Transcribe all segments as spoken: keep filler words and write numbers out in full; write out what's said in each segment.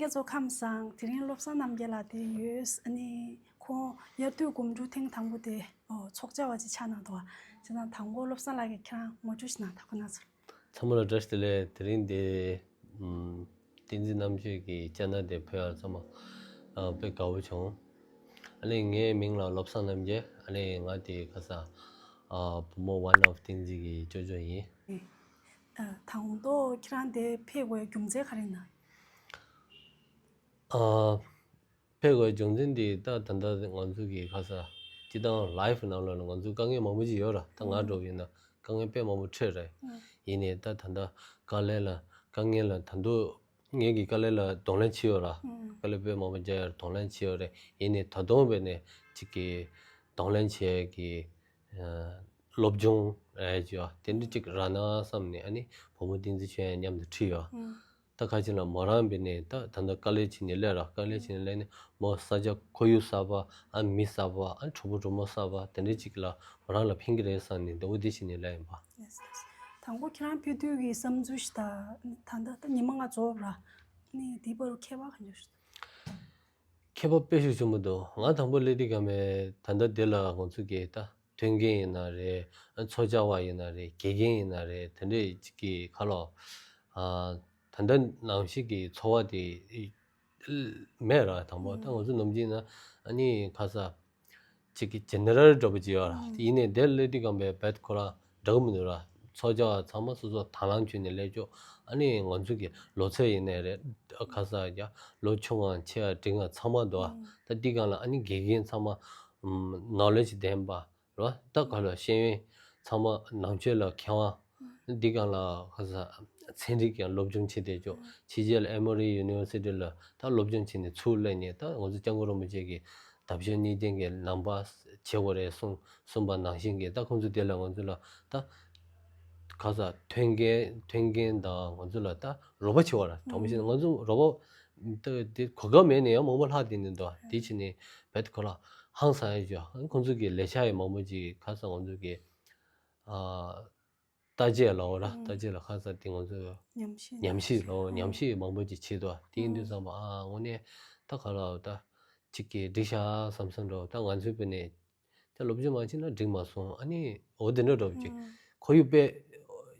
སྐྱབས་མགོན་ཁམས་བཟང་། དེ་རིང་བློ་བཟང་རྣམ་རྒྱལ་ལགས་དེ་ཡོད། ཨ་ནི་ཁོང་དབྱར་དུས་དགོང་དྲོ་ཐེངས་དང་པོ་དེ་ཨོ་ཚོགས་བཅར་བ་ཅིག་ཆགས་གནང་འདུག་བ། བྱས་ཙང་དང་པོ་བློ་བཟང་ལགས་ཀྱིས་ཁྱེད་རང་ངོ་སྤྲོད་ཞིག་གནང་དང་ཁོ་ན་ཚོར། ཚང་མ་ལ་བཀྲ་ཤིས་བདེ་ལེགས། དེ་རིང་འདི་ཨམ་བསྟན་འཛིན་རྣམ་དཔྱོད་ཀྱི་ཅ་ན་དེ་ཕུལ་ཡག་ཚང་མ་ཨ་དཔེ་དགའ་བོ་བྱུང་། ཨ་ནི་ངའི་མིང་ལ་བློ་བཟང་རྣམ་རྒྱལ། ཨ་ནི་ང་དེ་ཁ་ས་ཨ་བུ་མོ་ཝན་ཨོཕ་བསྟན་འཛིན་གྱི་ཅོ་ཅོ་ཡིན། ཨ་དང་ཐོག་ཁྱེད་རང་དེ་ཕེབས་དགོས་རྒྱུ་མཚན་ག་རེ་ཡིན་ན། ཨ་ཕེབས་དགོས་རྒྱུ་མཚན་དེ་ད་ད་ལྟ་ང་ཚོ་གི་ཁ་ས་སྤྱི་བཏང་ལའིཕ་ནང་ལོགས་ལ་ང་ཚོ་དཀའ་ངལ་མང་པོ་ཅིག་ཡོད་ར། ད་ང་འདྲ་བོ་ཡིན་ན་དཀའ་ངལ་དཔེ་མང་པོ་འཕྲད་རེད། ཡིན་ནའི་ད་ད་ལྟ་དཀའ་ལས་ལ་དཀའ་ངལ་ལ་ད་དུང་ངེད་ཀྱི་དཀའ་ལས་ལ་གདོང་ལེན་བྱས་ཡོད་ར། དཀའ་ལས་དཔེ་མང་པོ་རྒྱག་ཡ་གདོང་ལེན་བྱས་ཡོད་རེད། ཡིན་ནའི་ད་དུང་བས་ནས་ཅིག་གི་གདོང་ལེན་བྱས་ཀྱི་ཨ་སློབ་སྦྱོང་རེད་ཅེས་དེ་འདྲ་ཅིག་རག་ན་བསམ་ནས། ཨ་ནི་བུ་མོ་བསྟན་འཛིན་ཆོས་དབྱངས་མཉམ་དུ་ཁྲིད་ཡོད། ད་ཁ་ཅིག་ལ་མོ་རང་བས་ནས་ད་ད་ལྟ་དཀའ་ལས་བྱས་ནས་སླེབས་ར། དཀའ་ལས་བྱས་ནས་སླེབས་ནས་མོ་ས་ཆ་ཁོར་ཡུག་གསར་པ། ཨ་མི་གསར་པ། ཨ་གྲོགས་པོ་གྲོགས་མོ་གསར་པ་དེ་འདྲ་ཅིག་ལ་མོ་རང་ལ་ཕན་གྱི་རེད་བསམ་ནས་འདི་འོ་དེ་བྱས་ནས་སླེབས་ཡིན་པ། ལགས་སོ་ལགས་སོ། དང་པོ་ཁྱེད་རང་ཕེབས་དུས་ཀྱི་བསམ་ཚུལ་ཞིག་དང་ད་ལྟ་ད་ཉི་མ་ལྔ་རྫོགས་ར། ནི་དེའི་བར་ཁྱད་པར་ག་འདྲ་ཞིག་ཁྱད་པར་དཔེ་ཤུགས་ཆེན་པོ་འདུག་ང་དང་པོ་སླེབས་དུས་སྒང་མའི་ད་ལྟ་འདི་ལ་ང་ཚོ་གི་ད་མཐུན་རྐྱེན་ཡིན་ན་རེད། ཚོགས་བཅར་བ་ཡིན་ན་རེད། དགེ་རྒན་ཡིན་ན་རེད། དེ་འདྲས་ཅིག་གི་ཁ་ལོ། ཨ་ད་ལྟ་ནང་བཞིན་གྱི་འཚོ་བ་དེ་མེད་ར། དང་པོ་ད་ང་ཚོ་ནམ་རྒྱུན་ན་ཨ་ནི་ཁ་ས་ཅིག་གི་ཇེ་ནེ་རལ་འདྲ་པོ་ཅིག་ཡོད་ར། ཡིན་ནའི་འདིར་སླེབས་དུས་སྒང་མའི་བེད་ཁོ་རང་འདྲ་གི་མི་འདུག་ར། ཚོགས་བཅར་བ་ཚང་མ་སོ་སོ་དང་བླངས་བྱས་ནས་སླེབས་ཆོག་ཨ་ནི་ང་ཚོ་གི་ལོ་ཚད་ཡིན་ནའི་རེད། ཁ་ས་ཡ་ལོ་ཆུང་བ་ཆེ་བ་འབྲིང་བ་ཚང་མ་འདུག་ད་འདི་སྒང་ལ་ཨ་ནི་དགེ་རྒན་ཚང་མ་ནོ་ལེ་ཇི་ལྡན་པ་ར། ད་ག་ལ་ཤེས་ཡོན་ཚང་མ་ནང་ཆོས་ལ་མཁས་དབང་། འདི་སྒང་ལ་ཁ་ས་ཚན་རིག་ཀྱང་སློབ་སྦྱོང་བྱེད་བསྡད་ཆོག་ཕྱི་རྒྱལ་ལ་ཨེ་མོ་རི་ཡུ་ནི་ཝར་སི་ཊི་ལ་ད་སློབ་སྦྱོང་བྱས་ནས་ཚུར་སླེབས་ནས། ད་ང་ཚོ་སྐྱབས་མགོན་རིན་པོ་ཆེ་གི་འདབ་ཆགས་གཉིས་ལྡན་གྱི་ལམ་པ་བྱེད་དགོས་རེད་གསུངས་གསུངས་པ་ནང་བཞིན་གྱི། ད་ཁོང་ཚོ་དེ་ལ་ང་ཚོ་ལ་ད་ག་ས་མཐུན་རྐྱེན་མཐུན་རྐྱེན་དང་ང་ཚོ་ལ་ད་རོགས་པ་བྱེད་པ་ར། དྲང་པོ་བཤད་ན་ང་ཚོ་རོགས་པ་ད་དེ་གོ་སྐབས་མེད་ནས་ཡང་མང་པོ་ལྷག་བསྡད་ནས་འདུག་དེ་བྱས་ནས་བེད་ཁོ་ལ་ཧང་སང་ཡ་ཅོ། ཁོང་ཚོ་གི་ལས་འཆར་ཡང་མང་པོ་ཅིག་ག་ས་ང་ཚོ་གི་ཨ་ལྟ་དཔྱད་ལབ་ར། ལྟ་དཔྱད་ལ་ཁ་ས་དེ་ང་ཚོ་ཉམས་ཞིབ་ཉམས་ཞིབ་ལབ། ཉམས་ཞིབ་མང་པོ་ཅིག་བྱེད་དོ། དེ་ཡིན་དུས་ཙམ་པ་ཨ་དངོས་གནས་ད་ག་ལ་ད་ཅིག་གི་འགྲིག་ཤག་བསམ་བསམ་འདྲ། ད་ང་ཚོའི་བོད་ནས་ད་སློབ་སྦྱོང་མ་བྱས་ན་འགྲིག་མ་སོང་། ཨ་ནི་འོ་དེ་འདྲ་འདྲ་ཅིག་ཁོར་ཡུག་དཔེ་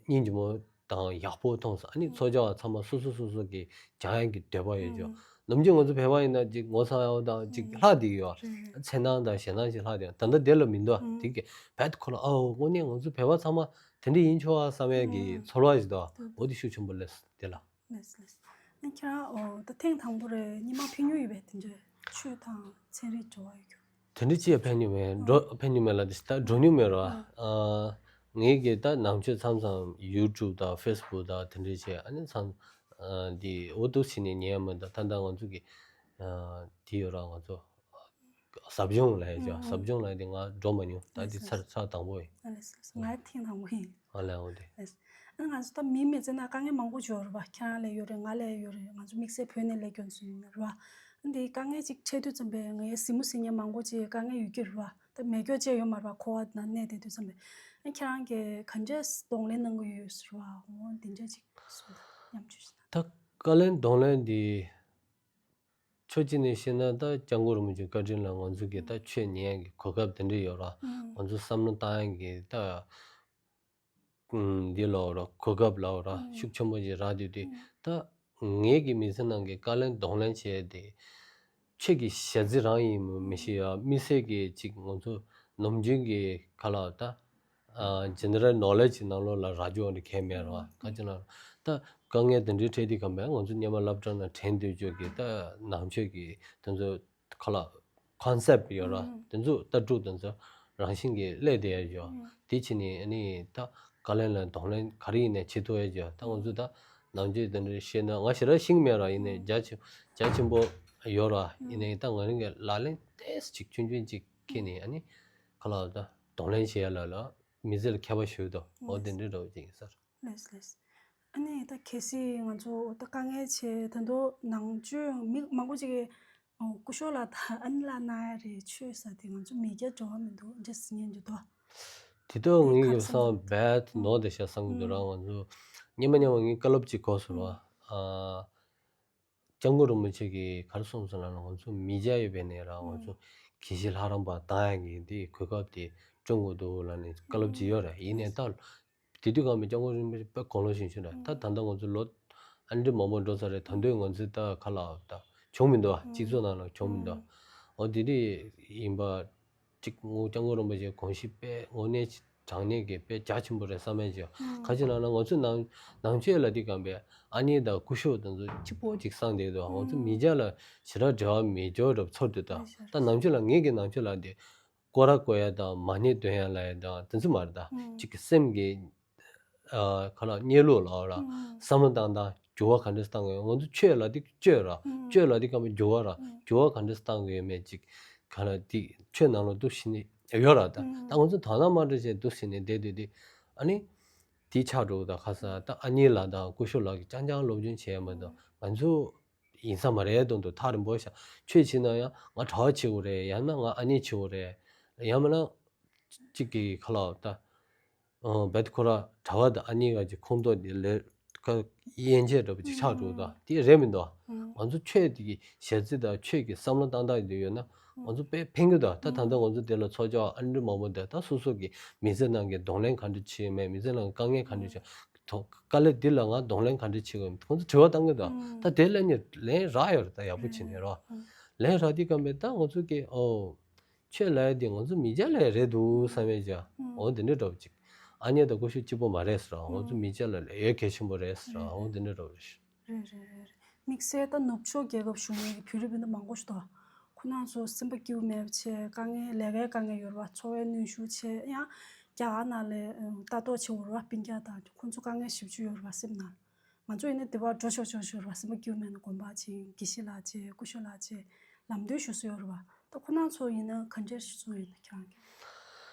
སྙིང་རྗེ་མོ་དང་ཡག་པོ་མཐོང་སོང་། ཨ་ནི་ཚོགས་བཅར་བ་ཚང་མ་སོ་སོ་སོ་སོ་གི་སྦྱང་ཡག་གི་འདོད་པ་ཡོད་ཅོ། ནམ་རྒྱུན་ང་ཚོ་བོད་པ་ཡིན་ན་ཅིག་ངོ་ཚ་ཡག་དང་ཅིག་ལྷག་བསྡད་ཀྱི་ཡོད། འཚེར་སྣང་དང་ཞེད་སྣང་ཞིག་ལྷག་བསྡད་ཡོད། ད་ལྟ་དེ་ལ་མི་འདུག་དེ་གི་བེད་ཁོ་ལ་ཨའོ་དངོས་གནས་ང་ཚོ་བོད་པ་ཚང་མ་དེ་འདྲ་ཡིན་ཆོག་ཨ་བསམ་ཡག་གི་ཚོར་བ་ཞིག་འདུག་འོ་དེ་ཤུགས་ཆེན་པོ་སླེབས་སོང་དེ་ལ། ལགས་སོ་ལགས་སོ། ཨ་ཁྱེད་རང་ཨོ་ད་ཐེངས་དང་པོ་རེད། སྔོན་མ་ཕེབས་མྱོང་ཡོད་པས། དེ་འདྲ་ཆོས་དང་ཚན་རིག་འབྲེལ་བ་ཡོད་རྒྱུ། དེ་འདྲ་ཅིག་ཕེབས་མྱོང་མེད། འགྲོ་ཕེབས་མྱོང་མེད་ལ། དེ་ད་འགྲོ་མྱོང་མེད་ར། ཨ་ངེད་ཀྱི་ད་ནང་ཆོས་མཚམས་མཚམས་ཡུ་ཊུབ་དང་ཕེ་སི་བུག་དང་དེ་འདྲ་བྱས། ཨ་ནི་མཚམས་ཨ་འདི་འོ་འདུག་བྱས་ནས་ཉན་ཡ་མི་འདུག་ད་ལྟ་ང་ཚོ་གི་ཨ་འདི་ཡོད་ར། ང་ཚོ་ཟབ་སྦྱོང་ལ་ཡ་ཅོ། ཨ་ཟབ་སྦྱོང་ལ་ཡ་དེ་ང་འགྲོ་མ་མྱོང་། ད་འདི་ལགས་ཚར་ཚར་དང་པོ་ཡིན། ཨ་ལགས་སོ་ལགས་སོ། ང་ཐེངས་དང་པོ་ཡིན། ཨ་ལས་འོ་དེ། ལགས་སོ། ཨ་ང་ཚོ་ད་མི་མི་ཚེ་ན་དཀའ་ངལ་མང་པོ་ཅིག་ཡོད་རེད་པ། ཁྱེད་རང་ལ་ཡོད་རེད། ང་ལ་ཡོད་རེད། ང་ཚོ་དམིགས་བསལ་བོད་ནས་སླེབས་ཀྱི་ཡོད་ཟེར་ནས་རེད་པ། ཨ་འདི་དཀའ་ངལ་ཅིག་འཕྲད་དུས་ཙམ་པས་ངའི་གཟིགས་མོ་གཟིགས་མཁན་མང་པོ་ཅིག་དཀའ་ངལ་ཡོད་ཀྱི་རེད་པ། ད་མེད་སྐྱོ་བྱས་ཡོད་མ་རེད་པ། འཁོར་བ་ནང་གནས་བསྡད་དུས་ཙམ་པས། ཨ་ཁྱེད་རང་གིས་ག་འདྲས་གདོང་ལེན་གནང་གི་ཡོད་ཟེར་བ། འོ་འདི་འདྲས་ཅིག་གསུངས་དང་། ཉམས་ཞིབ་ཞིག་གནང་། ད་དཀའ་ལས་གདོང་ལེན་འདི་ཕྱོགས་གཅིག་ནས་བཤད་ན་ད་སྐྱབས་མགོན་རིན་པོ་ཆེའི་བཀའ་དྲིན་ལ་ང་ཚོ་གི་ད་ཆོས་ཉན་ཡག་གི་གོ་སྐབས་དེ་འདྲ་ཡོད་ར། ང་ཚོ་བསམ་བློ་བཏང་ཡག་གི་ད་འདི་ལབ་ར། གོ་སྐབས་ལབ་ར། ཤུགས་ཆེན་པོ་ཞིག་རག་དུས་དེ་ད་ངེད་ཀྱི་མི་ཚེ་ནང་གི་དཀའ་ལས་གདོང་ལེན་བྱས་ཏེ། ཆོས་ཀྱི་ཞ་རྩི་རང་ཡིན་མི་ཤེས་ཡ། དམིགས་བསལ་གྱི་ཅིག་ང་ཚོ་ནམ་རྒྱུན་གྱི་ཁ་ལ་ད་ཨ་ཇེ་ནེ་རལ་ནོ་ལེཇ་ནང་ལོགས་ལ་རག་ཆོག་འདི་གས་མེད་ར། ག་ཅི་ལ་ད་དཀའ་ངལ་དེ་འདྲའི་འཕྲད་དུས་སྒང་མའི་ང་ཚོ་སྔོན་མ་སློབ་གྲྭ་ནང་དྲན་སྡོད་ཆོག་གི་ད་ནང་ཆོས་ཀྱི་དེ་ཚོ་ཁ་ལ་ཀོན་སེབ་ཡོད་ར། དེ་ཚོ་ལྟ་གྲུབ་དེ་ཚོ་རང་བཞིན་གྱིས་སླེབས་བསྡད་ཡ་ཡོད། དེ་བྱས་ནས་ཨ་ནི་ད་དཀའ་ལས་ལ་གདོང་ལེན་ག་རེ་ཡིན་ནའི་བྱེད་ཐུབ་ཡ་ཡོད། ད་ང་ཚོ་ད་ནང་ཆོས་དེ་འདྲ་ཤེས་ན། ང་ཞེ་དྲག་ཤེས་ཀྱི་མེད་ར། ཡིན་ནའི་རྒྱ་ཆེ་རྒྱ་ཆེན་པོ་ཡོད་ར། ཡིན་ནའི་ད་ང་རང་གི་ལག་ལེན་ཏོག་ཙམ་ཅིག་ཆུང་ཆུང་ཅིག་ཁྱེར་ནས་ཨ་ནི་ཁ་ལ་ད་གདོང་ལེན་བྱེད་ཡ་ལ་ལ་མི་ཚེ་ལ་ཁྱད་པར་ཞིག་འདུག་འོ་དེ་འདྲ་འདྲ་བོ་ཅིག་ཡིན་ས་རེད། ལགས་ལགས། ཨ་ནི་ད་གལ་སྲིད་ང་ཚོ་ད་དཀའ་ངལ་ཆེ་ད་དུང་ནང་ཆོས་མི་མང་པོ་ཅིག་གིས་ཨོ་སྐུ་ཞབས་ལགས་དང་ཨ་ནེ་ལགས་གནང་ཡ་རེད། ཆོས་ཟེར་དེ་ང་ཚོ་མི་སྐྱ་འགྲོ་བ་མི་འདུག་འདྲ་ཟེར་མཁན་ཅིག་འདུག་དེ་ད་ངས་ཡོད་བསམ་བསྡད་ནོར་བསྡད་ཤག་བསམ་གྱི་འདུག་ར། ང་ཚོ་སྔོན་མ་སྔོན་མ་ངའི་བཀའ་སློབ་ཅིག་གོ་སོང་ར། ཨ་ སྐྱབས་མགོན་རིན་པོ་ཆེ་གིས་ག་རེ་གསུངས་སོང་ལབ་ན། ང་ཚོ་མི་སྐྱ་ཡོད་པའི་ནས་ར་ང་ཚོ་དགེ་བཤེས་ལྷ་རམས་པ་བཏང་ཡག་གི་འདི་གོ་སྐབས་དེ་བསྐྲུན་དགོས་འདུག་ལབ་ནས་བཀའ་སློབ་ཅིག་ཡོད་ར། ཡིན་ནའི་ད་དེ་དུས་སྒང་མི་སྐྱབས་མགོན་རིན་པོ་ཆེ་དཔེ་དགུང་ལོ་གཞོན་གཞོན་ར། ད་ད་ལྟ་ང་ཚོ་ལོ་ཨ་འདྲ་མང་པོ་འགྲོ་ཚར་རེད། ད་དུང་ང་ཚོ་ད་ག་ལ་ད་བྱུང་མི་འདུག་བ། སྤྱི་ཚོགས་ནང་ལ་བྱུང་མི་འདུག་འོ་དེ་དུས་ཡིན་པ། གཅིག་ངོ་སྐྱབས་མགོན་རིན་པོ་ཆེ་དགོངས་གཞི་དཔེ་དངོས་གནས་དྲང་གནས་ཀྱི་དཔེ་རྒྱ་ཆེན་པོ་རེད་བསམ་མེད་ཅིག་ཁ་ཅིག་ལབ་ན་ང་ཚོའི་ནང་ནང་ཆོས་ལ་དེ་གམ་པའི་ཨ་མྱེས་དང་སྐུ་ཞབས་དང་ཚོ་གཅིག་པོ་ཅིག་བསམ་བསྡད་འདུག་ང་ཚོ་མི་སྐྱ་ལ་ཞེ་དྲག་འབྲེལ་བ་མེད་འཇོག་འདྲ་ཚོར་འདུག་ད་ད་ནང་ཆོས་ལ་ངེད་ཀྱི་ནང་ཆོས་ལ་དེ་སྐོར་ར་བསྐོར་ཡ་དང་མ་ཎི་འདོན་ཡ་ལ་ཡ་དང་དེ་ཚོ་མ་རེད། ད་གཅིག་གི་སེམས་ཀྱི་ཨ་ཁ་ལག་གཉེར་ལུགས་ལ་ར་བསམ་བློ་བཏང་སྟངས་འགྱུར་བ་ག་འདྲས་བཏང་གི་ཡོད། ང་ཚོ་ཆོས་ལ་དེ་སྤྱོད་ར་སྤྱོད་ལ་དེ་གམ་པའི་འགྱུར་བ་ར་འགྱུར་བ་ག་འདྲས་བཏང་གི་ཡོད་མེད་ཅིག་ག་ལ་དེ་ཆོས་ནང་ལ་འདུག་ཤི་ནི་ཡོད་ར། ད་ད་ང་ཚོ་དོ་སྣང་མ་འདྲ་བྱས་འདུག་ཤི་ནི་བསྡད་དུས་དེ་ཨ་ནི་དེ་ཆགས་འགྲོ། ད་ཁ་སང་ད་ཨ་མྱེས་ལགས་དང་སྐུ་ཞབས་ལགས་ཀྱིས་རྐྱང་རྐྱང་སློབ་སྦྱོང་བྱས་ཡ་མ་གཏོགས་ང་ཚོ་ཡིན་ས་མ་རེད་དོན་དུ་ཐག་རིང་པོ་ཤ། ཆོས་བྱེད་ན་ཡང་ང་གྲྭ་བ་བྱེད་དགོས་རེད། ཡང་ན་ང་ཨ་མྱེས་བྱེད་དགོས་རེད། ཡང་མིན་ན་གཅིག་གི་ཁ་ལག་ད་ཨ་བེད་ཁོ་ར་གྲྭ་བ་དང་ཨ་མྱེས་ག་ཅིག་ཁོངས་གཏོགས་དེ་ལས་ཀ་དབྱེ་འབྱེད་འདྲ་པོ་ཅིག་ཆགས་འགྲོ། ད་དེ་རེད་མི་འདུག་ང་ཚོ་ཆོས་དེ་གི་ཞལ་རྩི་དང་ཆོས་ཀྱི་བསམ་བློ་བཏང་སྟངས་དེ་ཡོད་ན་ང་ཚོ་དཔེ་ཕན་གི་འདུག་ད་ད་ལྟ་ང་ཚོ་དེ་ལ་ཚོགས་བཅར་ཨ་འདྲ་མང་པོ་འདུག་ད་སོ་སོ་གི་མི་ཚེ་ནང་གི་གདོང་ལེན་ག་འདྲ་བྱེད་མེད། མི་ཚེ་ནང་གི་དཀའ་ངལ་ག་འདྲ་བྱུང་། དོ་དཀའ་ལས་འདི་ལ་ང་གདོང་ལེན་ག་འདྲ་བྱེད་དགོས། ཁོང་ཚོ་དྲི་བ་བཏང་གི་འདུག་ད་དེ་ལན་ནི་ལན་རག་ཡོད་རེད། ད་ཡག་པོ་བྱས་ནས་རོ། ལན་རག་དུས་སྐབས་མེད་ད་ང་ཚོ་གི་ཨོ་ཆོས་ལ་ཡ་དེ་ང་ཚོ་མི་སྐྱ་ལ་ཡ་རེད་འདུག་བསམ་ཡས་ཀྱང་ཨོ་འདི་འདྲ་འདྲ་པོ་ཅིག་ཨ་མྱེས་དང་སྐུ་ཞབས་གཅིག་པོ་མ་རེད་ཟེར་ར། ང་ཚོ་མི་སྐྱ་ལ་ཡ་གལ་ཆེན་པོ་རེད་ཟེར་ར། ཨོ་འདི་འདྲ་འདྲ་པོ་རེད། རེད་རེད་རེད་རེད། དམིགས་བསལ་ད་ནུབ་ཕྱོགས་རྒྱལ་ཁབ་བཞུགས་མཁན་གྱི་བོད་རིགས་སྤུན་ཟླ་མང་པོ་ཞིག་འདུག་ཁོ་རང་ཚོ་སེམས་པ་སྐྱིད་པོ་མེད་པ་བྱས་དཀའ་ངལ་ལས་ཀའི་དཀའ་ངལ་ཡོད་རེད་པ། འཚོ་བའི་གནོན་ཤུགས་བྱས་ཡང་རྒྱ་གར་ནང་ལ་ལྟ་རྟོག་བྱེད་དགོས་རེད་པ། སྤུན་ཀྱག་དང་ཁོ་ཚོ་དཀའ་ངལ་ཞེ་པོ་ཅིག་ཡོད་རེད་པ་སེམས་ནང་། ང་ཚོ་ཡིན་ན་དེ་བར་འགྲོ་ཆོག་ཆོག་ཆོག་རེད་པ། སེམས་པ་སྐྱིད་པོ་མེད་ན་དགོན་པ་ཅིག་དགེ་བཤེས་ལགས་བྱས་སྐུ་ཞབས་ལགས་བྱས་ལམ་སྟོན་ཞུ་ས་ཡོད་རེད་པ། ད་ཁོ་རང་ཚོ་ཡིན་ན་ག་འདྲས་ཞིག་གསུངས་ཡོད་ན་ཁྱེད་རང་གིས།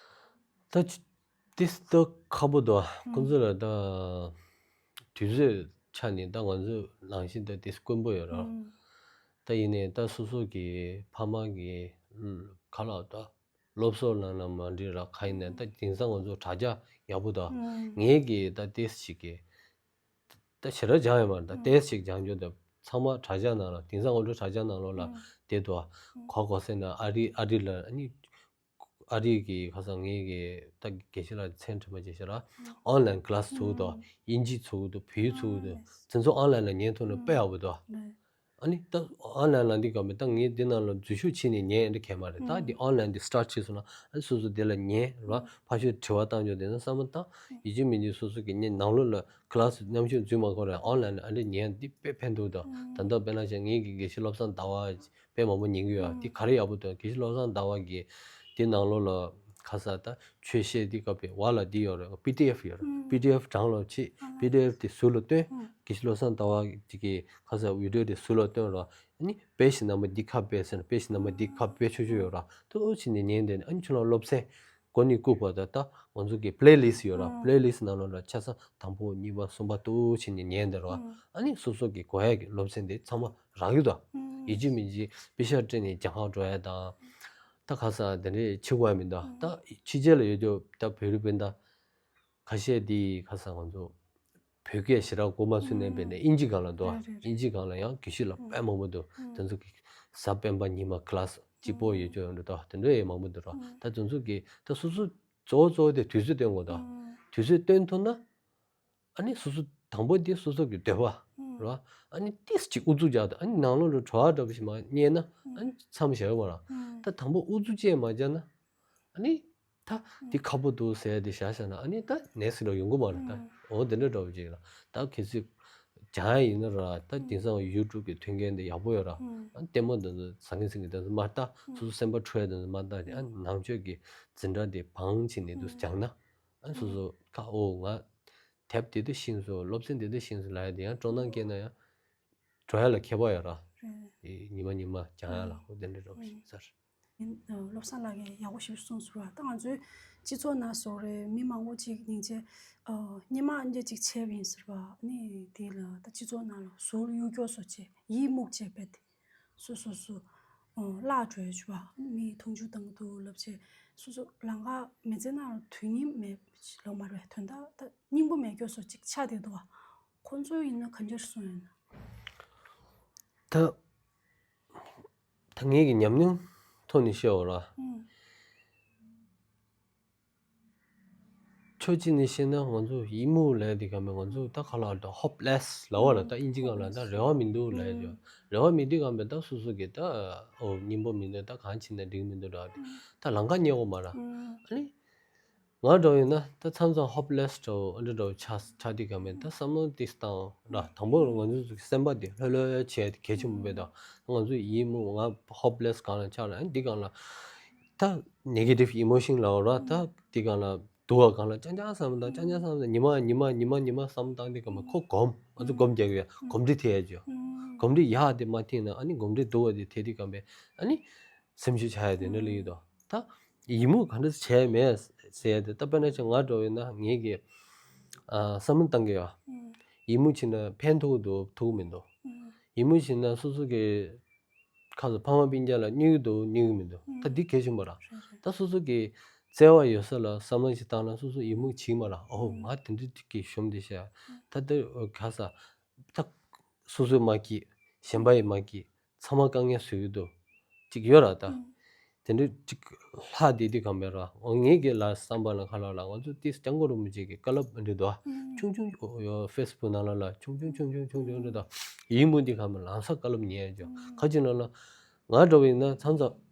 ད་ཅི་ཏིས་ཏོ་ཁ་པོ་དོ་ཁོང་ཚོ་ལ་ད་དུས་ཚོད་ཆ་ནས་ད་ང་ཚོ་ནང་བཞིན་ད་ཏིས་དཀོན་པོ་ཡོད་ར། ད་ཡིན་ནའི་ད་སོ་སོ་གི་ཕ་མ་གི་ཁ་ལག་ད་སློབ་གསོ་ལ་ན་མ་འདྲི་ར་ཁ་ཡིན་ནའི་ད་དེང་སང་ང་ཚོ་དྲ་རྒྱ་ཡག་པོ་ད་ངས་གི་ད་ཏིས་ཞིག་གི་ད་ཞེ་དྲག་སྦྱང་ཡོད་མ་རེད། ད་ཏིས་ཞིག་སྦྱང་རྒྱུ་ད་ཚང་མ་དྲ་རྒྱ་ནང་ལ་དེང་སང་ང་ཚོ་དྲ་རྒྱ་ནང་ལོགས་ལ་བསྡད་འདུག་ག་གོ་གོ་སེ་ན་ཨ་རི་ཨ་རི་ལ་ཨ་ནི་ཨ་རི་གི་ཁ་སང་ངེད་ཀྱི་ད་དགེ་བཤེས་ལགས་མཚན་དྲན་པ་བྱས་ཤག་ར། ཨོན་ལན་ཀི་ལ་སི་ཚུགས་འདུག་དབྱིན་ཇི་ཚུགས་འདུག་བོད་ཡིག་ཚུགས་འདུག་དེ་ཚོ་ཨོན་ལན་ལ་ཉན་ཐུབ་ན་དཔེ་ཡག་པོ་འདུག་ཨ་ནི་ད་ཨོན་ལན་ལ་འདི་ག་མེད་ད་ངས་འདི་ནང་ལ་འཛུལ་ཞུགས་བྱས་ནས་ཉན་ཨེ་འདྲ་གལ་མ་རེད། ད་འདི་ཨོན་ལན་འདི་སི་ཊར་ཊི་བྱས་སོང་ན་ཨ་ནི་སོ་སོ་འདི་ལ་ཉན་ར། ཕར་ཕྱོགས་དྲི་བ་བཏང་རྒྱུ་དེ་ཚོ་བསམ་བློ་བཏང་ཡིན་གཅིག་མིན་གཅིག་སོ་སོ་གི་ཉན་ནང་ལོགས་ལ་ཀི་ལ་སི་མཉམ་ཞུགས་འཛུལ་མ་དགོས་རེད། ཨོན་ལན་ལ་ཨ་འདྲ་ཉན་འདི་དཔེ་ཕན་ཐོགས་འདུག་ད་ལྟ་དཔེར་ན་བྱས་ངེད་ཀྱི་དགེ་བཤེས་བློ་བཟང་ཟླ་བ་དཔེ་མང་པོ་ཉན་གྱི་ཡོད། འདི་ག་རེ་ཡག་པོ་འདུག་དགེ་བཤེས་བློ་བཟང་ཟླ་བ་གི་འདི་ནང་ལོགས་ལ་ཁ་ས་ད་ཆོས་བཤད་འདི་སྐབས་པའི་བར་ལ་འདི་ཡོད་རེད། པི་ཌི་ཨེཕ་ཡོད་རེད། པི་ཌི་ཨེཕ་བགྲང་ལ་ཕྱིས། པི་ཌི་ཨེཕ་དེ་ཟུར་ལ་བཏོན། དགེ་བཤེས་བློ་བཟང་ཟླ་བ་གི་ཁ་ས་བི་ཌི་ཡོ་དེ་ཟུར་ལ་བཏོན་རོགས། ཨ་ནི་དཔེ་ཞིག་ནམ་པ་འདི་ཁ་དཔེ་ཟེར་ན་དཔེ་ཞིག་ནམ་པ་འདི་ཁ་དཔེ་ཆོས་ཆོས་ཡོད་ར། ཏོག་ཙམ་ནས་ཉན་དེ་ནས་ཨ་ནི་ཁྱོད་རང་སློབ་ཚན་གོ་ནི་བཀུག་པ་ད་ལྟ་ང་ཚོ་གི་པི་ལེ་ལི་སི་ཡོད་ར། པི་ལེ་ལི་སི་ནང་ལོགས་ལ་ཆ་ཚང་དང་པོ་གཉིས་པ་གསུམ་པ་ཏོག་ཙམ་ནས་ཉན་དེ་རོ། ཨ་ནི་སོ་སོ་གི་གོ་ཡ་གི་སློབ་ཚན་དེ་ཚང་མ་རག་གི་འདུག་ཡིན་གཅིག་མིན་གཅིག་པེ་ཤག་སྤྲད་ནས་རྒྱ་གར་འགྲོ་ཡ་དང་། ད་ཁ་ས་དེ་འདྲས་ཕྱི་དགོས་ཡ་མི་འདུག་ད་ཕྱི་རྒྱལ་ལ་ཡོད་རྒྱུ་ད་བོད་རིགས་སྤུན་ཟླ་ཁ་ཤས་དེ་ཁ་ས་ང་ཚོ་བོད་སྐད་ཞེ་དྲག་གོ་མ་ཚོད་ནས་བས་ནས་ཨིན་ཇི་སྒང་ལ་འདུག་རེད་རེད་རེད། ཨིན་ཇི་སྒང་ལ་ཡང་དགེ་བཤེས་ལགས་དཔེ་མང་པོ་འདུག་དེ་ཚོ་གི་གཟའ་སྤེན་པ་ཉི་མ་ཀི་ལ་སི་གཅིག་པོ་ཡོད་རྒྱུ་ཡོད་འདུག་ད་དེ་འདྲ་ཡང་མང་པོ་འདུག་ར། ད་དེ་ཚོ་གི་ད་སོ་སོ་གཙོ་བོ་གཙོ་བོ་དེ་དུས་ཚོད་སྟོན་དགོས་ད། དུས་ཚོད་སྟོན་ཐུབ་ན། ཨ་ནི་སོ་སོ་དང་པོ་དེ་སོ་སོ་གི་འདོད་པ་རེད་བ། ཨ་ནི་ཏིས་ཅིག་ཨུ་ཚུགས་རྒྱག་ད། ཨ་ནི་ནང་ལོགས་ལ་བྲོ་བ་འདྲ་པོ་ཞིག་མ་རྙེད་ན་ཨ་ནི་མཚམས་བཞག་ཡོད་མ་རེད། ད་དང་པོ་ཨུ་ཚུགས་ཅིག་མ་རྒྱག་ན་ཨ་ནི་ད་འདི་ཁག་པོ་འདུག་ཟེར་ཡ་དེ་བཞག་བཞག་ན་ཨ་ནི་ད་ནེག་སི་ཊི་ལ་ཡོང་གི་མ་རེད་ད། འོ་དེ་འདྲ་འདྲ་པོ་ཅིག་ལ་ད་གལ་སྲིད་སྦྱང་ཡ་ཡིན་ན་ར་ད་དེང་སང་ཡུ་ཊུབ་གི་མཐུན་རྐྱེན་དེ་ཡག་པོ་ཡོད་ར། ཨ་ནི་ལྟད་མོ་འདི་ཚོ་ཟང་ངེ་ཟིང་ངེ་འདི་ཚོ་མ་ལྟ། སོ་སོ་སེམས་པ་འཕྲོད་ཡ་འདི་ཚོ་མ་ལྟ་དེ་ཨ་ནི་ནང་ཆོས་ཀྱི་འཛིན་གྲྭ་དེ་བང་བྱས་ནས་འདུག་སྦྱང་ན། ཨ་ནི་སོ་སོ་ཁ་འོ་ང་དེབ་དེ་འདྲ་ཤེས་སོང་། སློབ་ཚན་དེ་འདྲ་ཤེས་སོང་ལབ་ཡ་དེ་ཡང་སྤྲོ་སྣང་སྐྱེས་ན་ཡང་འགྲོ་ཡ་ལ་ཁྱད་པར་ཡོད་ར། རེད། ཨེ་ཉི་མ་ཉི་མ་སྦྱང་ཡ་ལ་འོ་དེ་འདྲ་འགྲོ་བཞིན་ཚར། ཡིན། ཨ་བློ་བཟང་ལགས་ཀྱིས་ཡག་པོ་ཞིག་གསུངས་སོང་ར། ད་ང་ཚོའི་སྤྱི་ཚོགས་ནང་སོགས་རེད་མི་མང་པོ་ཅིག་སྙིང་རྗེ། ཨ་སྙན་མ་སྙན་ཅིག་བྱས་པ་ཡིན་ཟེར་བ་ནི་དེ་ལ་ད་སྤྱི་ཚོགས་ནང་ལ་ཟུར་གཡུག་སྐྱོར་སོགས་བྱས་ཡིད་མུག་བྱས་པས་ཏེ། སོ་སོ་སོ། ཨོ་བརླག་འགྲོ་ཡ་བྱུང་བ། མི་མཐོང་ཆུང་བཏང་གི་འདུག་ལབ་བྱས། སོ་སོ་ལམ་ཁ་མི་ཚེ་ནང་ལ་དོན་སྙིང་མེད་ལོ་མ་རེད་དོན་དག་ད་སྙིང་པོ་མེད་སྐྱོ་སོ་ཅིག་ཆགས་བསྡད་འདུག་བ། ཁོང་ཚོ་ཡིན་ན་ག་འདྲ་གསུང་ཡོད་ན། ད་ད་ངེད་ཀྱི་ཉམས་མྱོང་ཐོག་ནས་བཤད་འོ་ར། ཕྱོགས་གཅིག་ནས་བཤད་ན་ང་ཚོ་ཡི་མུག་ལབ་དེ་ག་མེད། ང་ཚོ་ད་ག་ལ་ད་ཧོབ་ལེ་སི་ལབ་པ་ར། ད་དབྱིན་ཇི་སྒང་ལ་ད་རེ་བ་མི་འདུག་ལབ་ཡ། རེ་བ་མི་འདུག་ག་མེད། ད་སོ་སོ་གི་ད་འོ་སྙིང་པོ་མི་འདུག་ད་གང་བྱས་ན་འགྲིག་མི་འདུག་ར། ད་ལམ་ཁ་རྙེད་དགོས་མ་ར། ཨ་ནི། ང་འདྲ་བོ་ཡིན་ན་ད་མཚམས་མཚམས་ཧོབ་ལེ་སི་འདྲ་བོ་ཨ་འདྲ་འདྲ་བོ་ཆགས་ཆགས་དུས་ག་མེད། ད་བསམ་བློ་ཏིས་བཏང་ར། དང་པོ་ང་ཚོ་ཚོ་སེམས་པ་དེ་ལྷོད་ལྷོད་བྱས་ཏེ་གལ་ཆེན་པོ་མེད་ད། ང་ཚོ་ཡི་མུག་ང་ཧོབ་ལེ་སི་སྒང་ལ་ཆགས་ར། འདི་སྒང་ལ་ད་ནེ་གེ་ཊིབ་ཨི་མོ་ཤན་ལབ་ར། ད་འདི་སྒང་ལ་སྡུག་པ་སྒང་ལ་རྐྱང་རྐྱང་བསམ་བློ་བཏང་། རྐྱང་རྐྱང་བསམ་བློ་བཏང་། ཉི་མ་ཉི་མ་ཉི་མ་ཉི་མ་བསམ་བློ་བཏང་དུས་ག་མེད། ཁོ་སྒོམ། ང་ཚོ་སྒོམ་རྒྱག་གི་ཡ། གོམས་འདྲིས་ཐེབས་ཡ་ཅོ། གོམས་འདྲིས་ཡག་དེ་མ་ཐེབས་ན་ཨ་ནི་གོམས་འདྲིས་སྡུག་པ་དེ་ཐེབས་དུས་ག་མེད། ཨ་ནི། སེམས་ཤུགས་ཆག་ཡ་དེ་འདྲ་ལ་ཡོད་དོ། ད་ཡི་མུག་ག་འདྲ་བྱས་མེད་ཟེར་ཡ་དེ། ད་དཔེར་ན་ཆ་ང་འདྲ་བོ་ཡིན་ན་ངེད་ཀྱི་ཨ་བསམ་བློ་བཏང་གི་ཡོད། ཡི་མུག་བྱས་ན་ཕན་ཐོགས་འདུག་ཐོགས་མི་འདུག་ཡི་མུག་བྱས་ན་སོ་སོ་གི་ཁ་ཚ་ཕ་མ་སྤུན་ཀྱག་ལ་གནོད་ཀྱི་འདུག་གནོད་ཀྱི་མི་འདུག་ད་འདི་གལ་ཆེན་པོ་ར། ད་སོ་སོ་གི་བརྩེ་བ་ཡོད་ས་ལ་བསམ་བློ་ཞིག་བཏང་ན་སོ་སོ་ཡི་མུག་བྱེད་མ་ར། ཨོ་ང་དེ་འདྲ་གི་ཞུམ་དེ་བཤད། ད་དེ་ག་ས། ད་སོ་སོའི་མ་སྐྱིད། གཞན་པ་ཡི་མ་སྐྱིད། ཚང་མ་དཀའ་ངལ་བཟོ་གི་འདུག་ཅིག་ཡོད་ར་ད། དེ་འདྲའི་ཅིག་ལྷག་བསྡད་དུས་ག་མེད་ར། འོ་ངེད་ཀྱི་ལ་བསམ་པ་ལ་ཁ་ལ་ལ་ང་ཚོ་ཏིས་སྐྱབས་མགོན་རིན་པོ་ཆེ་གི་བཀའ་སློབ་འདི་འདུག་ཨ། ཆུང་ཆུང་ཡོ་ཧྥེ་སི་བུག་ནང་ལ་ལ་ཆུང་ཆུང་ཆུང་ཆུང་ཆུང་ཆུང་འདྲ་ད། ཡི་མུག་འདི་ག་མེད་ལམ་སང་བཀའ་སློབ་ཉན་ཡ་ཅོ། ཁ་ཅིག་ནང་ལ་ང་འདྲ་བ་ཡིན་ན་མཚམས་མཚམས་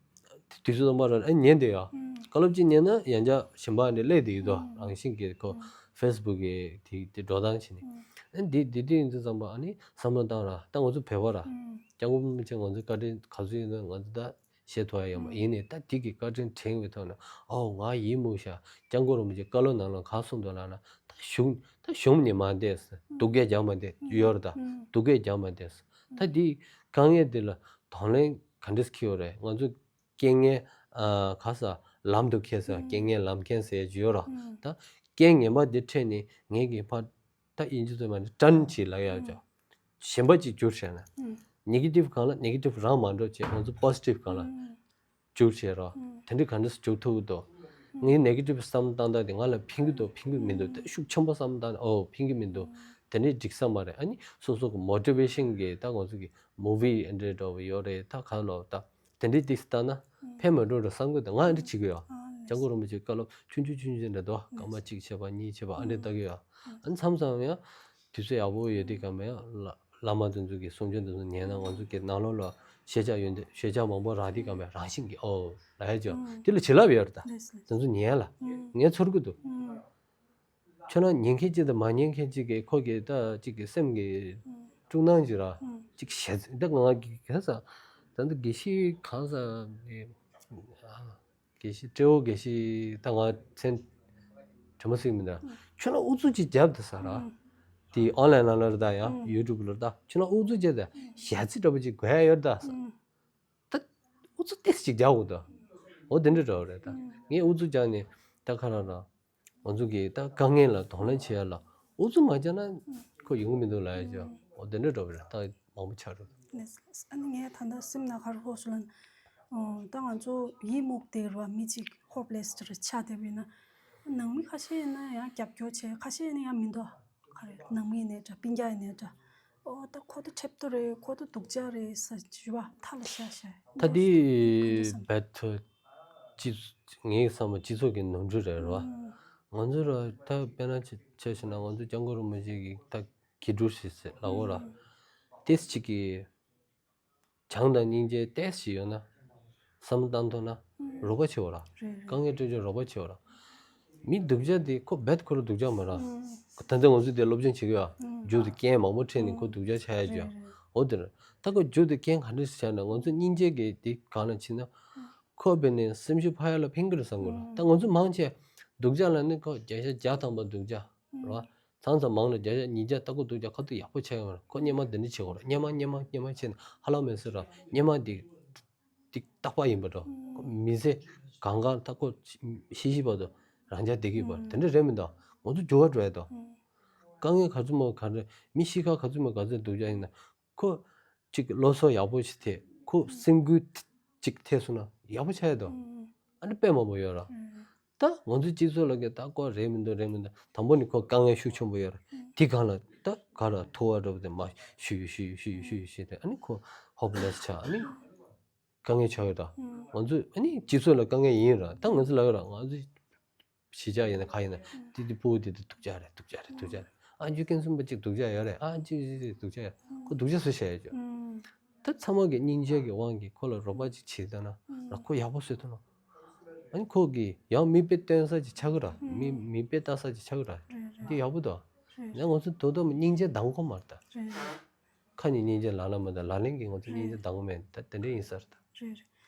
དུས་ཚོད་སྟོང་པ་ར་ཨ་ཉན་བསྡད་ཡ། བཀའ་སློབ་ཅིག་ཉན་ན་ཡང་བསྐྱར་གཞན་པ་འདི་སླེབས་བསྡད་ཡོད་དོ། རང་བཞིན་གྱི་ཁོ་ཧྥེ་སི་བུག་གི་དེ་དེ་འགྲོ་སྟངས་བྱས་ནས། ཨ་འདི་འདི་དུས་ཡིན་དུས་ཙམ་པ་ཨ་ནི་བསམ་བློ་བཏང་ར། ད་ང་ཚོ་བོད་པ་ར། སྐྱབས་མགོན་རིན་པོ་ཆེ་ང་ཚོའི་བཀའ་དྲིན་ག་ཚོད་ཡིན་ན་ང་ཚོ་ད་བཞེས་ཐུབ་ཡ་ཡོད་མ་ཡིན་ནའི་ད་དེ་གི་བཀའ་དྲིན་དྲན་པའི་ཐོག་ནས་ཨོ་ང་ཡི་མུག་ཤ། སྐྱབས་མགོན་རིན་པོ་ཆེ་བཀའ་སློབ་ནང་ལ་ག་གསུངས་འདུག་ལབ་ན་ད་ཞུམ་ད་ཞུམ་ནས་མ་བསྡད་ཟེར། སྡུག་སྐད་རྒྱག་མ་བསྡད་ཡོད་ར། ད་སྡུག་སྐད་རྒྱག་མ་བསྡད་ཟེར། ད་དེའི་དཀའ་ངལ་དེ་ལ་གདོང་ལེན་ག་འདྲས་ཁེལ་ཡོད་རེད། ང་ཚོ་རྐྱེན་ངན་ཨ་ག་ས་ལམ་དུ་ཁེལ་ས། རྐྱེན་ངན་ལམ་ཁྱེར་ཟེར་གྱི་ཡོད་ར། ད་རྐྱེན་ངན་པ་དེ་འཕྲད་ནས་ངེད་ཀྱི་ཕར་ད་དབྱིན་ཇི་ཚོ་མ་ནི་ཊརན་བྱེད་ལ་ཡག་ཅོ། གཞན་པ་ཅིག་འགྱུར་བྱས་ན། ནེ་གེ་ཊིབ་སྒང་ལ་ནེ་གེ་ཊིབ་རང་མ་འགྲོ་བྱས་ང་ཚོ་པོ་སི་ཊིབ་སྒང་ལ་འགྱུར་བྱས་རོགས། དེ་འདྲའི་ག་འདྲས་སེ་འགྱུར་ཐུབ་ཀྱི་འདུག་ངའི་ནེ་གེ་ཊིབ་བསམ་བཏང་སྟངས་དེ་ང་ལ་ཕན་གྱི་འདུག་ཕན་གྱི་མི་འདུག་ད་ཤུགས་ཆེན་པོ་བསམ་བཏང་ཨོ་ཕན་གྱི་མི་འདུག་དེ་འདྲའི་འགྲིག་ས་མ་རེད། ཨ་ནི་སོ་སོ་གི་མོ་ཊི་ཝེ་ཤན་གི་ད་ང་ཚོ་གི་མུ་ཝི་ཨེ་འདྲས་འདྲ་བོ་ཡོད་རེད། ད་ག་ལོ་ད་དེ་འདྲའི་ཏིག་ཙམ་ལྟ་ན་ཕན་མི་འགྲོ་འགྲོ་བསམ་གྱི་འདུག་ང་ཨེ་འདྲ་བྱེད་ཀྱི་ཡོད། སྐྱབས་མགོན་རིན་པོ་ཆེའི་བཀའ་སློབ་ཆུང་ཆུང་ཆུང་ཆུང་འདྲ་འདུག་སྐར་མ་གཅིག་བྱས་པ་གཉིས་བྱས་པ་ཨ་འདྲས་ལྟ་གི་ཡོད། ཨ་མཚམས་མཚམས་ཡང་དུས་ཚོད་ཡག་པོ་ཡོད་དུས་ག་མེད་ཡང་བླ་མ་དེ་ཚོ་གི་གསུང་ཆོས་དེ་ཚོ་ཉན་ན་ང་ཚོ་གི་ནང་ལོགས་ལ་ཤེས་བྱ་ཡོན་ཏན་ཤེས་བྱ་མང་པོ་རག་དུས་ག་མེད་རང་བཞིན་གྱིས་ཨོ་ལ་ཡ་ཅོ་དེ་ལ་བྱིན་རླབས་ཡོད་རེད་ད། དེ་ཚོ་ཉན་ལ་ངས་ཚོར་གི་འདུག་ཁྱོད་རང་ཉན་མཁན་གཅིག་དང་མ་ཉན་མཁན་གཅིག་གིས་ཁོ་གི་ད་གཅིག་གི་སེམས་ཀྱི་དཀྲུག་སྣང་ཅིག་ར་གཅིག་ཞེ་ཚིག་ད་ང་གི་ག་ས་ད་འདི་དགེ་བཤེས་གང་ས་ནས་དགེ་བཤེས་སྤྲེའུ་དགེ་བཤེས་ད་ང་མཚན་དྲན་པ་སྲིད་མི་འདུག་ཁྱོད་རང་ཨུ་ཚུགས་ཅིག་རྒྱབ་ད་ས་ར་དེ་ཨོན་ལན་ལ་ལར་ད་ཡང་ཡུ་ཊུབ་ལར་ད་ཁྱོད་རང་ཨུ་ཚུགས་བྱས་ད་ཞེ་ཚིག་འདྲ་པོ་ཅིག་དགོས་ཡ་ཡོད་ད་ས། ད་ཨུ་ཚུགས་ཏོག་ཙམ་ཅིག་རྒྱག་དགོས་ད། འོ་དེ་འདྲ་འདྲ་བོ་རེད་ད། ངས་ཨུ་ཚུགས་རྒྱག་ནས་ད་ག་རང་རང་ང་ཚོ་གི་ད་དཀའ་ངལ་ལ་གདོང་ལེན་བྱེད་ཡ་ལ་ཨུ་ཚུགས་མ་རྒྱག་ན་ཁོ་ཡོང་གི་མི་འདུག་ལབ་ཡ་ཅིག་འོ་དེ་འདྲ་འདྲ་བོ་རེད་ད། མང་པོ་ཆགས་འགྲོ། ཨ་ནི་ངས་ད་ལྟ་སེམས་ནང་ག་རེ་ཤོར་སོང་ལབ་ན། ད་ང་ཚོ་ཡི་མུག་སྟེ་ར་མི་གཅིག་ཧོབ་ལེ་སི་ཆགས་བསྡད་པ་ཡིན་ན། ནང་མི་ཁ་ཤས་ཡིན་ན་ཡང་རྒྱབ་སྐྱོར་བྱས། ཁ་ཤས་ཡིན་ན་ཡང་མི་འདུག་ག་རེ་ནང་མི་ཡིན་ནའི་འདྲ་སྤུན་ཀྱག་ཡིན་ནའི་འདྲ། ཨོ་ད་ཁོ་ད་ཁྲེབ་ཏོ་རེད། ཁོ་ད་སྡུག་ཅག་རེད་ཟེར་ཞུ་བ་མཐའ་ལ་བཞག་བཞག་ད་དེ་རྦད་དེ་སྤྱི་ངའི་བསམ་པ་སྤྱི་ཚོགས་ཀྱི་ནོར་འཁྲུལ་རེད་ར། ང་ཚོ་ར་ད་དཔེར་ན་ཆ་བཞག་ན་ང་ཚོ་སྐྱབས་མགོན་རིན་པོ་ཆེ་གི་ད་དགེ་ཕྲུག་ཞིག་ཟེར་ལབ་དགོས་ར། ཏེས་གཅིག་གིས་བྱམས་དང་སྙིང་རྗེ་ཏེས་ཞིག་ཡོད་ན། བསམ་བློ་བཏང་ཐུབ་ན་རོགས་པ་བྱེད་དགོས་ར། རེད་རེད། དཀའ་ངལ་སྤྲད་ཆོག་རོགས་པ་བྱེད་དགོས་ར། མི་སྡུག་ཅག་དེ་ཁོ་རྦད་ཁོ་རང་སྡུག་ཅག་མ་ར། ད་ལྟ་ང་ཚོ་དེ་སློབ་སྦྱོང་བྱེད་ཀྱི་ཡོད། མཇུག་ཏུ་རྐྱེན་མང་པོ་འཕྲད་ནས་ཁོ་སྡུག་ཅག་ཆགས་ཡ་ཅིག་ཡོད། འོ་དེ་ར། ད་ཁོ་མཇུག་ཏུ་རྐྱེན་ག་འདྲ་ཞིག་ཆགས་ན་ང་ཚོ་སྙིང་རྗེ་གི་དེ་གང་ལ་ཕྱིན་ན། ཁོ་བས་ནས་སེམས་ཤུགས་འཕར་ཡ་ལ་ཕན་གྱི་རེད་བསམ་གྱི་རེད། ད་ང་ཚོ་མང་ཆེ་སྡུག་ཅག་ལ་ནི་ཁོ་བརྒྱ་ཆ་བརྒྱ་ཐམ་པ་སྡུག་ཅག་རེད་བ། མཚམས་མཚམས་མང་ལ་བརྒྱ་ཆ་ཉིས་བརྒྱ་ལྟ་སྐོར་སྡུག་ཅག་ཁ་ཐུག་ཡག་པོ་ཆགས་ཡོང་རེད། ཁོ་སྔོན་མ་འདི་འདྲ་བྱེད་དགོས་རེད། སྔོན་མ་སྔོན་མ་སྔོན་མ་བྱས་ནས་ཧ་ལམ་མེད་ཟེར་ར། སྔོན་མ་འདི་འདི་རྟག་པ་ཡིན་པ་འགྲོ། མི་ཚེ་གང་ག་ལྟ་སྐོར་ཤི་ཤི་བར་དུ་རང་ཅག་བསྡད་ཀྱི་བར་དེ་འདྲ་རེད་མི་འདུག་ང་ཚོ་འགྱུར་བ་འགྲོ་ཡ་འདུག་དཀའ་ངལ་ག་ཚོད་མོ་ག་འདྲ་མི་ཤི་ཁ་ག་ཚོད་མོ་ག་ཚོད་སྡུག་ཅག་ཡིན་ན། ཁོ་གཅིག་སློབ་གསོ་ཡག་པོ་ཞིག་ཐེབས། ཁོ་སེམས་འགུལ་གཅིག་ཐེབས་སོང་ན་ཡག་པོ་ཆགས་ཡ་དོ། ཨ་ནི་དཔེ་མང་པོ་ཡོད་ར། ད་ང་ཚོའི་སྤྱི་ཚོགས་ལ་གི་ད་ཀོ་རེད་མི་འདུག་རེད་མི་འདུག་དང་པོ་ནི་ཁོ་དཀའ་ངལ་ཤུགས་ཆེན་པོ་ཡོད་ར། དེ་གང་ལ་ད་ག་ར་ཐུ་བ་འགྲོ་བ་དེ་མ་ཞུ་ཡུ་ཞུ་ཡུ་ཞུ་ཡུ་ཞུ་ཡུ་ཞུ་དེ་ཨ་ནི་ཁོ་ ཧོབ་ལེ་སི་ཆགས། ཨ་ནི་དཀའ་ངལ་ཆགས་ཡོད་ད། ང་ཚོ་ཨ་ནི་སྤྱི་ཚོགས་ལ་དཀའ་ངལ་ཡིན་ར། ད་ང་ཚོ་ལ་ཡོད་ར། ང་ཚོ་གཞིས་ཆགས་ཡིན་ན་ག་ཡིན་ན་དེ་དེ་ཕྲུ་གུ་དེ་དེ་སྡུག་ཅག་རེད། སྡུག་ཅག་རེད། སྡུག་ཅག་རེད། ཨ་རྒྱུ་རྐྱེན་གསུམ་པ་གཅིག་སྡུག་ཅག་ཡོད་རེད། ཨ་གཅིག་གཅིག་གཅིག་སྡུག་ཅག་ཡོད། ཁོ་སྡུག་ཅག་སུས་བཤད་ཡོད་ཅོ། ད་ཚང་མ་གི་སྙིང་རྗེ་གི་དབང་གིས་ཁོ་ལ་རོགས་པ་ཅིག་བྱེད་ཐུབ་ན་ར། ཁོ་ཡག་པོ་བཟོ་ཐུབ་ན། ཨ་ནི་ཁོ་གི་ཡང་མིག་དཔེ་སྟོན་ས་ཅིག་ཆགས་ཀྱི་ར། མི་མིག་དཔེ་ལྟ་ས་ཅིག་ཆགས་ཀྱི་ར། རེད་རེད། འདི་ཡག་པོ་འདུག། རེད། ཡང་ང་ཚོ་དོ་དམ་སྙིང་རྗེ་འདང་དགོས་མ་རེད་ད། རེད་རེད། ཁ་ནས་སྙིང་རྗེ་ལག་ལ་མ་འདང་། ལག་ལེན་གྱིས་ང་ཚོ་སྙིང་རྗེ་འདང་དགོས་མེད། ད་དེ་འདྲ་ཡིན་ས་རེད་ད། རེད་རེད།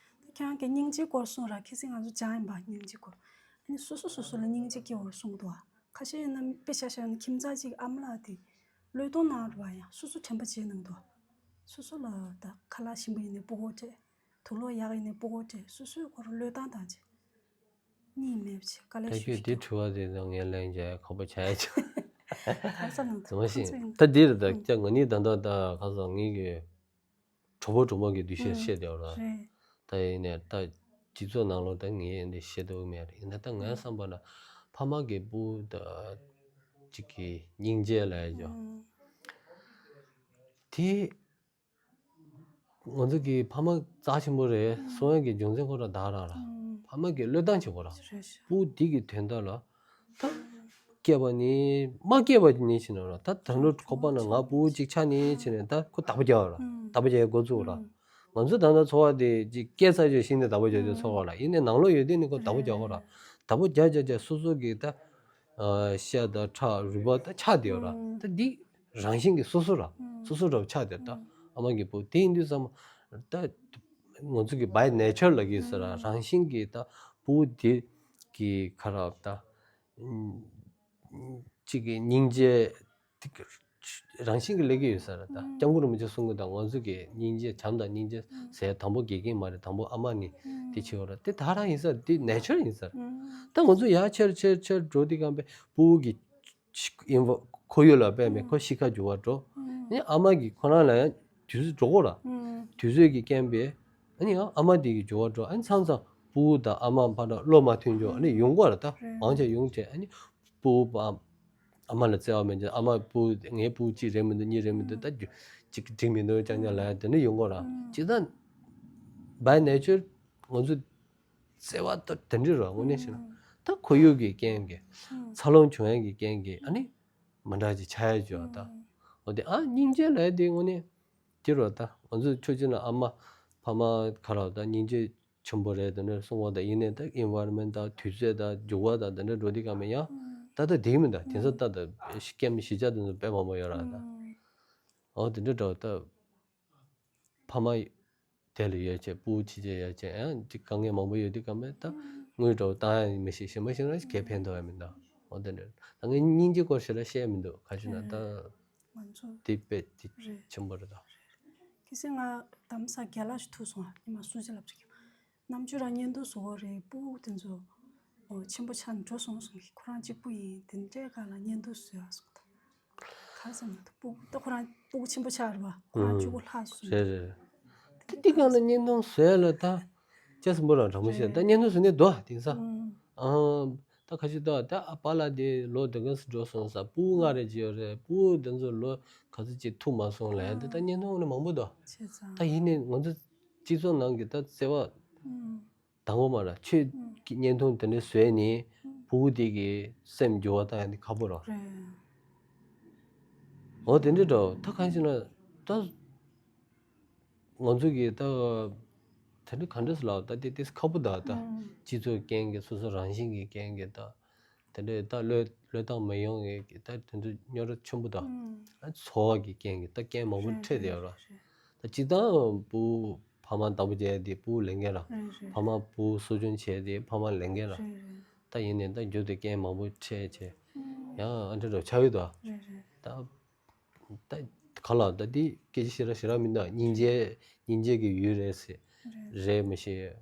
ད་ཁྱེད་རང་གིས་སྙིང་རྗེའི་སྐོར་གསུངས་ར། ཁ་སང་ང་ཚོ་སྦྱངས་ཡིན་པ། སྙིང་རྗེའི་སྐོར། ཨ་ནི་སོ་སོ་སོ་སོ་ལ་སྙིང་རྗེ་སྐྱེ་བར་གསུངས་འདུག་ཨ། ཁ་ཤས་ཡིན་ན་དཔེ་ཆ་བཞག་ན་ཁྱིམ་ཚང་གཅིག་ཨ་མ་ལགས་དེ་བློས་གཏོང་གནང་རུ་བ་ཡང་སོ་སོ་དྲན་པ་བརྗེད་གནང་འདུག། སོ་སོ་ལ་ད་ཁ་ལག་ཞིམ་པོ་ཡིན་ནའི་ཕྲུ་གུར་སྤྲད། དུག་ལོག་ཡག་ཡིན་ནའི་ཕྲུ་གུར་སྤྲད། སོ་སོའི་སྐོར་བློས་བཏང་བཏང་བྱས། གཉིད་མེད་པ་བྱས། དཀའ་ལས་ད་ཁྱོད་དེ་དྲི་བ་དེ་ཚོ་ངས་ལན་རྒྱག་ཡ་ཁག་པོ་ཆགས་ཡ་ཆགས། ག་རེ་ཟེར་ནང་དུ་ཟེར་བ་ཁོང་ཚོ་ཞིག་ཡིན། ད་འདི་རེད་ད། ཨང་། ཀྱང་ང་ནི་ད་ལྟ་ད་ཁ་སང་ངེད་ཀྱི་གྲོགས་པོ་གྲོགས་མོ་གི་འདུ་ཤེས་ཨང་། བཤད་བསྡད་པ་ར། རེད། ད་ཡིན་ནའི་ད་སྤྱི་ཚོགས་ནང་ལོགས་ད་ངས་འདི་བཤད་ཐུབ་མེད་རེད། ཡིན་ན་ད་ངའི་བསམ་པ་ལ་ཕ་མ་གི་ཕྲུ་གུ་ད་གཅིག་གི་སྙིང་རྗེ་ལབ་ཡ་ཅོ། ཨང་། དེ་ང་ཚོ་གི་ཕ་མ་རྩ་ཆེན་པོ་རེད། ཨང་། གསུང་ཡ་གི་རྒྱུ་མཚན་ཁོ་ར་ད་ར་ར། ཨང་། ཕ་མ་གི་བློས་བཏང་བྱེད་དགོས་ར། རེད་རེད། ཕྲུ་གུ་འདི་གི་དོན་དག་ལ་ད་སྐྱེས་པ་ནི་མ་སྐྱེས་པ་ནི་བྱས་ན་ར། ད་ད་ལོ་ཁོ་པ་ན་ང་ཕྲུ་གུ་གཅིག་ཆགས་ནི་བྱས་ནས་ད་ཁོ་བདག་པོ་རྒྱག་ར། ཨང་། བདག་པོ་རྒྱག་ཡ་འགོ་བཙུགས་ར། ཨང་། ང་ཚོ་ད་ལྟ་འཚོ་བ་དེ་གཅིག་སྐྱེས་ཚར་རྗེས་ཤིང་དེ་བདག་པོ་རྒྱག་རྒྱུ་ཚོར་བ་ལ། ཡིན་ནའི་ནང་ལོགས་ཡོད་དུས་ནི་ཁོ་བདག་པོ་རྒྱག་དགོས་ར། བདག་པོ་རྒྱག་རྒྱག་རྒྱག་སོ་སོ་གི་ད་ཤ་དང་ཁྲག་རུས་པ་ད་ཆགས་བསྡད་ཡོད་ར། ད་འདི་རང་བཞིན་གྱིས་སོ་སོ་ར། སོ་སོ་འདྲ་བོ་ཆགས་བསྡད་ད། ཨ་མ་གི་ཕྲུ་གུ་དེ་ཡིན་དུས་ཙམ་ད་ང་ཚོ་གི་by nature ལབ་ཀྱི་ཡོད་ས་ར། རང་བཞིན་གྱིས་ད་ཕྲུ་གུ་དེ་གི་ཁ་ར་ད། གཅིག་གི་སྙིང་རྗེ་དེ་རང་བཞིན་གྱིས་སླེབས་ཀྱི་ཡོད་ས་རེད་ད། ཨང་། སྐྱབས་མགོན་རིན་པོ་ཆེ་གསུང་གི་ད། ང་ཚོ་གི་སྙིང་རྗེ་བྱམས་དང་སྙིང་རྗེ་ཟེར་དང་པོ་དགེ་རྒན་མ་རེད། དང་པོ་ཨ་མ་ནི་ཨང་། དེ་བྱེད་པ་རེད། དེ་ད་རང་ཡིན་ས་རེད། དེ་nature ཡིན་ས་རེད། ཨང་། ད་ང་ཚོ་ཡར་ཆེར་ཆེར་ཆེར་འགྲོ་དུས་སྒང་པའི་ཕྲུ་གུ་གི་ཡིན་པ་ཁོར་ཡུག་ལ་དཔག་མེད་ཁོ་གཤིས་ཀ་འགྱུར་བ་འགྲོ། ཨང་། ཨ་མ་གི་ཁོ་རང་ལ་ཡང་དུས་ཚོད་འགྲོ་གོ་ར། ཨང་། དུས་ཚོད་ཀྱི་རྐྱེན་པས་ཨ་ནི་ཡང་ཨ་མ་དེ་གི་འགྱུར་བ་འགྲོ། ཨ་ནི་མཚམས་མཚམས་ཕྲུ་གུ་དང་ཨ་མ་བར་ལ་བློ་མ་མཐུན་ཕྱོགས་ཨ་ནི་ཡོང་གོ་ར། ད་རེད། མང་ཆེ་ཡོང་བྱས་ཨ་ནི་ཕྲུ་གུ་ཨ་མ་ལ་བརྩེ་བ་མེད་ཅེས། ཨ་མ་ཕྲུ་གུ་ངའི་ཕྲུ་གུ་གཅིག་རེད་མི་འདུག་གཉིས་རེད་མི་འདུག་ད་རྒྱུ་གཅིག་འགྲིག་མི་འདུག་ཅང་ཅང་ལབ་ཡ་དེ་འདྲ་ཡོང་གོ་ར། ཨང་། ཇི་ལྟར་by nature ང་ཚོ་བརྩེ་བ་ད་དེ་འདྲ་ར། དངོས་གནས་བཤད་ན་ཨང་། ད་ཁོར་ཡུག་གི་རྐྱེན་གྱིས། ཨང་། འཚར་ལོངས་བྱུང་ཡ་གི་རྐྱེན་གྱིས་ཨ་ནི་མ་འདྲ་ཅིག་ཆགས་ཡ་ཅོ་ད། ཨང་། འོ་དེ་ཨ་སྙིང་རྗེ་ལབ་ཡ་དེ་དངོས་གནས་དེ་ར། ད་ང་ཚོ་ཕྱོགས་གཅིག་ན་ཨ་མ་ཕ་མ་ཁ་ར་ད་སྙིང་རྗེ་ཆེན་པོ་རེད་དེ་འདྲ་གསུང་བ་དང་། ཡིན་ནའི་ད་environment དང་དུས་ཚོད་དང་འགྱུར་བ་དང་དེ་འདྲ་འགྲོ་དུས་སྒང་པའི་ཡང་ད་ལྟ་བསྡད་མི་འདུག་དེང་སང་ད་ད་སྐྱེས་མི་གཞིས་ཆགས་དེ་ཚོ་དཔེ་མང་པོ་ཡོད་ར་ད། ཨོ་དེ་འདྲ་འདྲ་བོ་ད་ཕ་མ་དེ་ལ་ཡོད་ཅེས་ཕྲུ་གུ་ཕྱི་རྒྱལ་ཡོད་ཅེས་ཡང་ཅིག་དཀའ་ངལ་མང་པོ་ཡོད་དུས་སྒང་པའི་ད་དངུལ་འདྲ་བོ་བཏང་ཡ་མི་ཤེས། གཞན་པ་ཞིག་ན་གས་ཕན་ཐོགས་ཡ་མི་འདུག་ཨོ་དེ་འདྲ་ད་ངས་སྙིང་རྗེ་སྐོར་ཞེ་དྲག་བཤད་མི་འདུག་ག་ཅི་ན་ད། ང་ཚོ་དེ་དཔེ་དེ་རེད། ཆེན་པོ་རེད་ད། རེད་རེད། ཁ་སང་ང་དྷ་རམ་ས་ལ་རྒན་ལགས་ཤིག་ཐུག་སོང་། ཨ་ཉི་མ་གསུང་ཆ་ལབ་ཅིག་གི་རྣམ་དཔྱོད་རང་བརྙན་ཐུང་བཟོ་གི་རེད། ཕྲུ་གུ་དེ་ཚོ་ཨོ་ཆེན་པོ་ཆགས་ནས་འགྲོ་སོང་གསུང་གི། ཁོ་རང་གཅིག་པུ་ཡིན། དེ་འདྲའི་སྒང་ལ་བརྙན་ཐུང་བཟོ་ཡག་སོང་ད། ག་རེ་ཟེར་ན་ད་ཕྲུ་གུ་ད་ཁོ་རང་ཕྲུ་གུ་ཆེན་པོ་ཆགས་རེད་པ། ཁོ་རང་ཨང་། བཅུ་དགུ་ལྷག་སོང་། རེད་རེད་རེད། ད་དེ་སྒང་ལ་བརྙན་ཐུང་བཟོ་ཡག་ལ་ད་ཅི་ཟེར་དགོས་ར། དྲང་པོ་བཤད་ད་རེད། བརྙན་ཐུང་བཟོ་ནས་འདུག་དེང་སང་། ཨང་། ཨང་། ད་ཁ་ཤས་ད་ད་ཨ་པཱ་ལགས་དེ་ལོ་དེ་ག་ཙམ་འགྲོ་སོང་ཟེར། ཕྲུ་གུ་ལྔ་རེ་ཅིག་ཡོད་རེད། ཕྲུ་གུ་དེ་ཚོ་ལོ་ག་ཚོད་ཅིག་ཐུག་མ་སོང་ལབ་ཡ་དེ་ད་བརྙན་ཐུང་ནང་མང་པོ་འདུག་བྱས་ཙང་། ད་ཡིན་ནའི་ང་ཚོ་སྤྱི་ཚོགས་ནང་གི་ད་བརྩེ་བ་ཨང་། དང་པོ་མ་ར། ཁྱོད་ཀྱི་བརྙན་ཐུང་དེ་འདྲ་བཟོས་ནས་ཨང་། ཕྲུ་གུ་དེ་གི་སེམས་འགྱུར་བ་བཏང་ཡ་དེ་ཁག་པོ་རེད། རེད། འོ་དེ་འདྲ་འདྲ་བོ་ད་གང་ཞིག་ན་ད། ང་ཚོ་གི་ད་དེ་འདྲ་ག་འདྲ་ཟེར་ལབ་ད་དེ་དེ་ཁག་པོ་ད་ད། ཨང་། སྤྱི་ཚོགས་རྐྱེན་གྱིས་སོ་སོ་རང་བཞིན་གྱི་རྐྱེན་གྱིས་ད་དེ་འདྲ་ད་བློས་བློས་བཏང་མི་ཡོང་གི་ད་དེ་ཚོ་རྙོག་དྲ་ཆེན་པོ་ད། ཨང་། ཨ་འཚོ་བ་གི་རྐྱེན་གྱིས་ད་རྐྱེན་མང་པོ་རེད་འཕྲད་བསྡད་ཡོད་ར། རེད་རེད། ད་སྤྱིར་བཏང་ཕྲུ་གུ་ཕ་མ་བདག་པོ་རྒྱག་ཡ་དེ་ཕྲུ་གུ་ལས་འགན་ར། རེད་རེད། ཕ་མ་ཕྲུ་གུ་གསོ་སྐྱོང་བྱེད་ཡ་དེ་ཕ་མ་ལས་འགན་ར། རེད་རེད། ད་ཡིན་ནའི་ད་རྒྱུ་དེ་རྐྱེན་མང་པོ་འཕྲད་བྱས། ཨང་། ཡང་ཨ་འདྲ་འདྲ་བོ་ཆགས་ཡོད་ད། རེད་རེད། ད། ད་ག་ལ་ད་འདི་སྐད་ཆ་ཞེ་དྲག་ཞེ་དྲག་མི་འདུག་སྙིང་རྗེ། སྙིང་རྗེ་གི་ཡུལ་རེད་ཟེར། རེད། རེད་མི་ཤེས།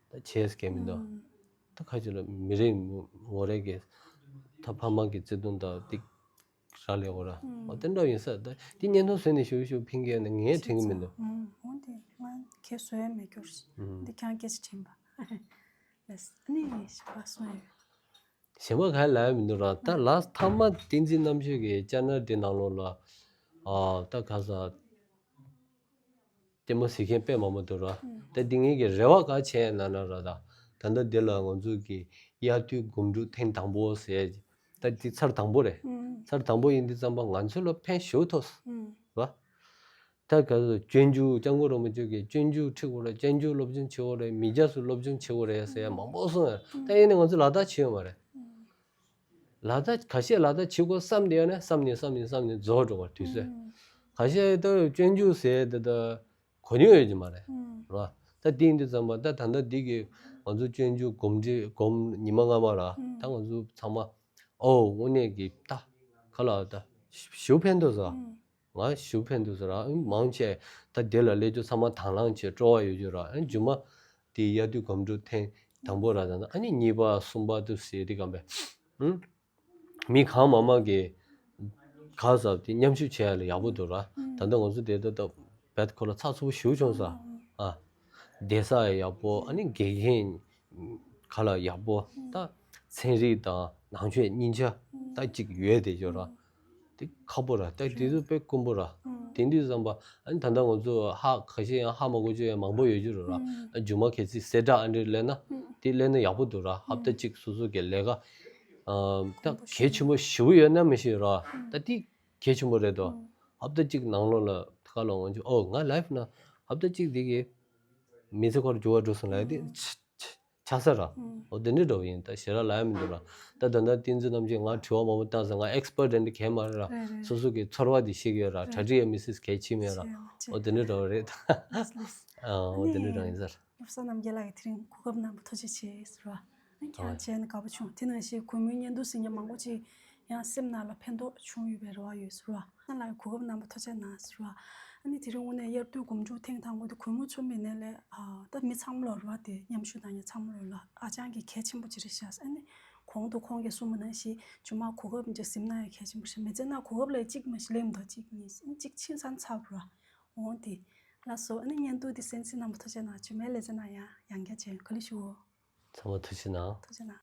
ད་བྱས་ཟེར་མཁན་མི་འདུག་ཨང་། ད་ཁ་ཅིག་ལ་མི་རེ་ངོ་རེ་གི་ད་ཕ་མ་གི་བརྩེ་དུང་དང་ཏིག་རག་ལས་འོ་ར། ཨང་། འོ་དེ་འདྲ་ཡིན་ས། ད་འདི་བརྙན་ཐུང་བཟོས་ནས་ཞུ་ཞུ་ཕིང་གི་ཡོད་ན་ངས་དྲན་གི་མི་འདུག་ཨང་། འོ་འདི་ང་ཁྱེད་བཟོ་ཡ་མེད་སྐྱོར། ཨང་། འདི་ཁྱང་སྐད་ཆ་དྲན་པ། ལགས་སོ། ཨ་ནི་ཞིམ་པ་སོང་ཡོད། གཞན་པ་ག་ལ་ཡ་མི་འདུག་ར། ད་ལ་མཐའ་མ་བསྟན་འཛིན་རྣམ་དཔྱོད་ཀྱི་ཅེ་ནལ་འདི་ནང་ལོགས་ལ། ཨ་ད་ག་ས་ ལྟད་མོ་གཟིགས་མཁན་དཔེ་མང་པོ་འདུག་ར། ད་འདི་ངེད་ཀྱི་རེ་བ་ག་བྱས་ན་ན་ར་ད། ད་ལྟ་འདི་ལ་ང་ཚོ་གི་དབྱར་དུས་སྒོམ་སྒྲུབ་ཐེངས་དང་པོ་ཟེར། ད་འདི་ཚར་དང་པོ་རེད། ཚར་དང་པོ་ཡིན་དུས་ཙམ་པ་ང་ཚོ་ལ་ཕན་ཞེ་པོ་ཐོགས་སོང་། ར། ད་ག་ཚོད་སྤྱོད་འཇུག་སྐྱབས་མགོན་རིན་པོ་ཆེ་གིས་སྤྱོད་འཇུག་ཁྲིད་དགོས་རེད། སྤྱོད་འཇུག་སློབ་སྦྱོང་བྱེད་དགོས་རེད། མི་སྐྱ་ཚོས་སློབ་སྦྱོང་བྱེད་དགོས་རེད་ཟེར་ཡ་མང་པོ་གསུངས་ཡོད། ད་ཡིན་ནའི་ང་ཚོ་ལག་བསྟར་བྱེད་ཡོད་མ་རེད། ལག་བསྟར་ཁ་ཤས་ལག་བསྟར་བྱེད་དགོས་བསམ་བསྡད་ཡོད་ན་བསམ་ནས་བསམ་ནས་བསམ་ནས་རྫོགས་འགྲོ་བ་དུས་ཚོད། ཁ་ཤས་ད་སྤྱོད་འཇུག་ཟེར་དེ་ད་གོ་མྱོང་ཡོད་ཀྱི་མ་རེད། རེད་བ། ད་དེ་ཡིན་དུས་ཙམ་པ་ད་ད་ལྟ་འདི་གི་ང་ཚོ་སྤྱོད་འཇུག་སྒོམ་ཁྲིད་སྒོམ་ཉི་མ་སྔ་མ་ར། ད་ང་ཚོ་ཚང་མ་ཨོ་དངོས་གནས་ཀྱི་ད་ག་ལ་ད་ཞེ་པོ་ཕན་ཐོགས་ས། ང་ཞེ་པོ་ཕན་ཐོགས་ས་ར། ཨ་མང་ཆེ་ད་དེ་ལ་སླེབས་རྒྱུ་ཚང་མ་དང་བླངས་བྱས་སྤྲོ་བ་ཡོད་རྒྱུ་ར། ཨ་རྗེས་མ་དེ་དབྱར་དུས་སྒོམ་སྒྲུབ་ཐེངས་དང་པོ་ར་ད་ཨ་ནི་གཉིས་པ་གསུམ་པ་དུ་ཟེར་དེ་གམ་པས། ཨུམ། མི་གང་མང་མང་གིས་ག་ཟབ་དེ་མཉམ་ཞུགས་བྱེད་ཡ་ལ་ཡག་པོ་འདུག་ར། ད་ལྟ་ང་ཚོ་དེ་ད་ད་བད་ཁོ་ལ་ཚགས་ཚུད་པོ་ཞེ་པོ་བྱུང་ས། ཨ། བསྡད་ས་ཡག་པོ། ཨ་ནི་དགེ་རྒན་ག་ལ་ཡག་པོ། ད་ཚན་རིག་དང་ནང་ཆོས་གཉིས་ཆ་ད་གཅིག་ཡོད་དེ་ཅོ་ར། དེ་ཁག་པོ་ར། ད་དེ་ཚོ་དཔེ་དཀོན་པོ་ར། དེ་འདྲའི་བསམ་པ། ཨ་ནི་ད་ལྟ་ང་ཚོ་ཧ་ཁ་ཤས་ཡང་ཧ་མ་གོ་ཅོ་ཡང་མང་པོ་ཡོད་རྒྱུ་ར། ཨ་རྒྱུ་མ་གལ་སྲིད་གསལ་བསྒྲགས་ཨ་འདྲ་ལེན་ན་དེ་ལེན་ན་ཡག་པོ་འདུག་ར། ཧབ་ཏ་གཅིག་སོ་སོ་གི་ལས་ཀ་ཨ་ད་གལ་ཆེན་པོ་ཞེ་པོ་ཡོད་ན་མི་ཤེས་ར། ད་དེ་གལ་ཆེན་པོ་རེད་དོ། ཧབ་ཏ་གཅིག་ནང་ལོགས་ལ་ཁ་ལོ་ང་ཚོ་ཨོ་ང་ལའིབ་ན་ཧབ་ཏ་གཅིག་དེ་གི་མི་ཚེ་ཁོར་འགྱུར་བ་འགྲོ་སོང་ལ་དེ་ཆ་ཆགས་ས་ར། ཨོ་དེ་འདྲ་འདྲ་བོ་ཡིན། ད་ཞེ་དྲག་ལབ་ཡ་མི་འདུག་ར། ད་ད་ལྟ་བསྟན་འཛིན་རྣམ་རྒྱལ་ང་དྲི་བ་མང་པོ་བཏང་སོང་། ང་ཨེག་སི་པར་ཊི་འདི་གས་མ་རེད་ར། རེད་རེད། སོ་སོ་གི་ཚོར་བ་འདི་ཤེས་ཀྱི་ཡོད་ར། གྲ་སྒྲིག་ཡ་མི་སྲིད་གལ་ཆེ་མེད་ར། ཨོ་དེ་འདྲ་འདྲ་བོ་རེད། ལགས་ལགས། ཨོ་དེ་འདྲ་འདྲ་ཡིན་ས་ར། སློབ་གསོ་རྣམ་རྒྱལ་ལགས་ཀྱིས་དེ་རིང་གོ་སྐབས་གནང་བ་ཐུགས་རྗེ་ཆེ་ཟེར་བ། ཨ་ནི་ཁྱེད་རང་བྱས་ནས་དགའ་པོ་བྱུང་། དེ་ནང་བཞིན་གུས་མོའི་བརྙན་ཐུང་གཟིགས་མཁན་མང་པོ་ཅིག་ཡང་སེམས་ནང་ལ་ཕན་ཐོགས་བྱུང་ཡོད་པའི་རེ་བ་ཡོད་ཟེར་བ། ཨ་ལགས་གོ་སྐབས་གནང་བ་ཐུགས་རྗེ་གནང་ཟེར་བ། ཨ་ནི་དེ་རིང་དངོས་གནས་དབྱར་དུས་སྒོམ་སྒྲུབ་ཐེངས་དང་པོ་དེ་གུས་མོ་ཚོ་མིན་ནས་ལས་ཨ་ད་མི་ཚང་མ་ལོ་རེ་བ་དེ་མཉམ་ཞུགས་གནང་མཁན་ཚང་མ་ལོ་ལ་ཨ་ཅང་གི་གལ་ཆེན་པོ་ཅིག་རེད་ཤག་ཨ་ནི་གོང་དུ་ཁོང་གིས་གསུངས་པ་ནང་བཞིན་རྗེས་མ་གོ་སྐབས་འདི་གཟིགས་གནང་ཡ་གལ་ཆེན་པོ་རེད་ཤག་མི་ཚེ་ནང་གོ་སྐབས་ལ་གཅིག་མ་གཏོགས་ལེན་མི་འདུག་གཅིག་གཉིས་གཅིག་ཕྱིན་ཙང་ཚར་བ་རེད་བ། འོང་དེ། ལགས་སོ། ཨ་ནི་བརྙན་ཐུང་འདི་གསན་གཟིགས་གནང་བ་ཐུགས་རྗེ་གནང་། རྗེས་མའི་ལེ་ཚན་ནང་ཡང་ཡང་བསྐྱར་མཇལ་ཡོང་། ག་ལེ་ཞུ། ཚང་མ་ཐུགས་རྗེ་གནང་། ཐུགས་རྗེ་གནང་།